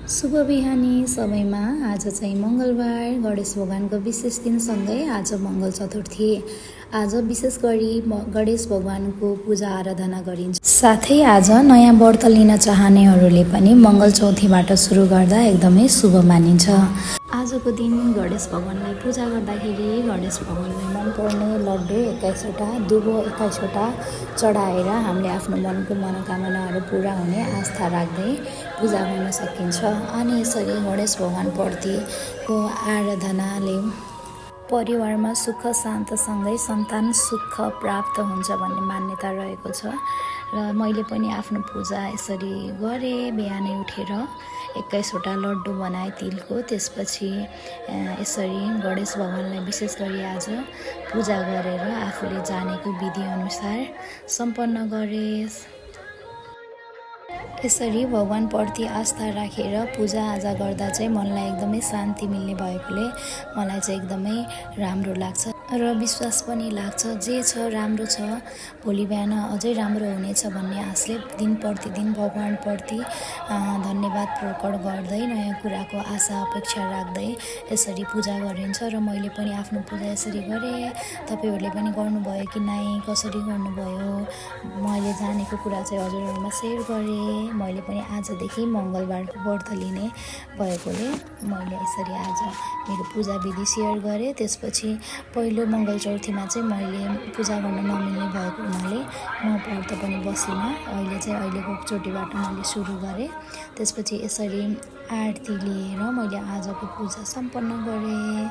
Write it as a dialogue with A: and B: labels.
A: शुभ बिहानी सबैमा। आज चाहिँ मङ्गलबार, गणेश भगवानको विशेष दिनसँगै आज मङ्गल चतुर्थी। आज विशेष गरी गणेश भगवानको पूजा आराधना गरिन्छ। साथै आज नयाँ व्रत लिन चाहनेहरूले पनि मङ्गल चौथीबाट सुरु गर्दा एकदमै शुभ मानिन्छ। आजको दिन गणेश भगवानलाई पूजा गर्दाखेरि गणेश भगवानलाई मनपर्ने लड्डु 21वटा, दुबो 21वटा चढाएर हामीले आफ्नो मनको मनोकामनाहरू पुरा हुने आस्था राख्दै पूजा गर्न सकिन्छ। अनि यसरी गणेश भगवानप्रतिको आराधनाले परिवारमा सुख शान्तसँगै सन्तान सुख प्राप्त हुन्छ भन्ने मान्यता रहेको छ। र मैले पनि आफ्नो पूजा यसरी गरेँ। बिहानै उठेर 21वटा लड्डु बनाएँ तिलको। त्यसपछि यसरी गणेश भगवानलाई विशेष गरी आज पूजा गरेर आफूले जानेको विधिअनुसार सम्पन्न गरेँ। यसरी भगवानप्रति आस्था राखेर पूजाआजा गर्दा चाहिँ मनलाई एकदमै शान्ति मिल्ने भएकोले मलाई चाहिँ एकदमै राम्रो लाग्छ र विश्वास पनि लाग्छ। जे छ राम्रो छ, भोलि बिहान अझै राम्रो हुनेछ भन्ने आशले दिन प्रतिदिन भगवानप्रति धन्यवाद प्रकट गर्दै नयाँ कुराको आशा अपेक्षा राख्दै यसरी पूजा गरिन्छ। र मैले पनि आफ्नो पूजा यसरी गरेँ। तपाईँहरूले पनि गर्नुभयो कि नै, कसरी गर्नुभयो, मैले जानेको कुरा चाहिँ हजुरहरूमा सेयर गरेँ। मैले पनि आजदेखि मङ्गलबारको व्रत लिने भएकोले मैले यसरी आज मेरो पूजा विधि सेयर गरेँ। त्यसपछि पहिलो मङ्गल चौथीमा चाहिँ मैले पूजा गर्न नमिल्ने भएको हुनाले म व्रत पनि बसिनँ। अहिलेको चोटिबाट मैले सुरु गरेँ। त्यसपछि यसरी आरती लिएर मैले आजको पूजा सम्पन्न गरेँ।